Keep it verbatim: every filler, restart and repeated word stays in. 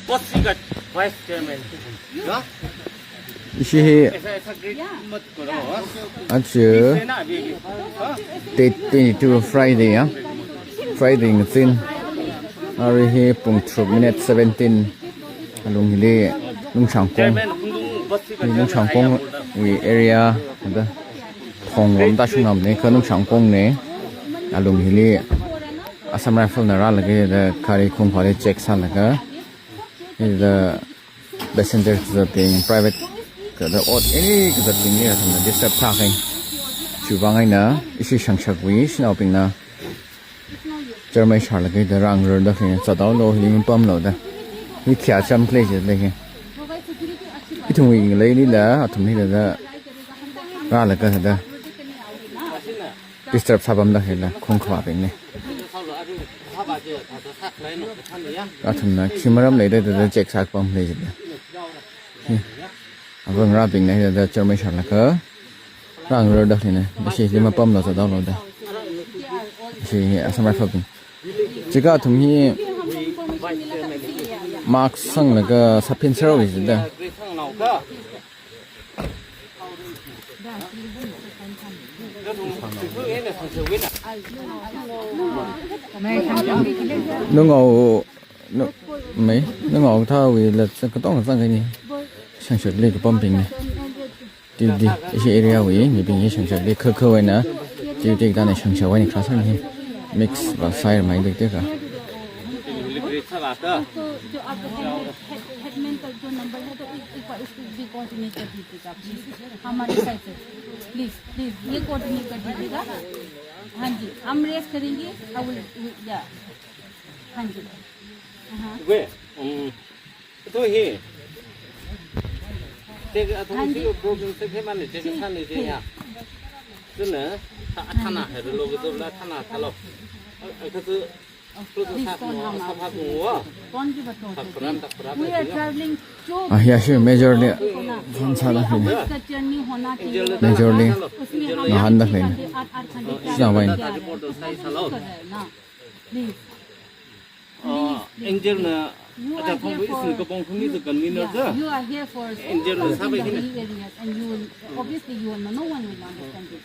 Boss ka vice chairman. Ishi hi ऐसा ऐसा ग्रीट मत करो, हाँ? Aja ऐसे ना अभी, अभी, हाँ? Date twenty-two Friday, ya. Friday ngazin. Arui hi pung tharuk minute seventeen. Alung hili Lungshangkong. Chairman, Lungshangkong wui area da. Thong lam ta shungnam ne, kha Lungshangkong ne. Alung hili Assam Rifle na rālaga da gari khungkhali check sālaga. Da passenger kazatbing, private kada ot any kazatbing ni athumna disturb sākahai. Chiwuivang eina ishi shangshak wui shanaobingna Germany sharlaga da rāngararda khalei, zat haolu, hili mapamlu da. Hi khayā cham khalei jilei hi. Ithumwui ngaleili la, athumli la da rālaga da disturb sāpamda khalei la, khungkhavābing ni. Athumna khi maram leida da check sākapam khalei jilei. Hi. Ava ngarābingna hithāda Germany sharlaga rāngararda khaleina. Ishi hili mapamlu, zat haolu da. Ishi hi Assam Rifle bing. Chika athum hi mask sanglaga saphin sarawi jida. Nungao, nu-, mei, nungao thāwui la zang katong zangkahai ni. Shangshakli kapambing ni. Duty, ishi area wui mibing hi shangshakli kha kha wui eina. Duty katā ni shangshak wui eina kharā sāni hi. Mix va sāi mai dek dek ka. जो आपका head, head, headman का जो नंबर है, तो एक, एक बार उसको भी कोऑर्डिनेट कर दीजिएगा प्लीज, हमारे साइड से। प्लीज, प्लीज, ये कोऑर्डिनेट कर दीजिएगा। हाँ जी, हम रेस करेंगे। I will, या। हाँ जी। हाँ। वे, उम, तो ही। देख, तो हाँ जी। इसी को प्रॉब्लम से थे माने, देख, ठीक, सामने से ठीक। यहाँ। सुन, था-, थाना है, लोग तो बोला, थाना था लो। और, और तो प्लीज, कौन हम आप? कौन की बतौर से? We are traveling to Ah, hi ishi majorly phone sāda khalei. का जर्नी होना चाहिए। Majorly उसमें हम ngahānda khalei. आठ, आठ घंटे shanaowui eina कर रहे हैं ना। Please. Angel na, you are here for, yeah, you are here for so many areas and you will, obviously you will, no one will understand this.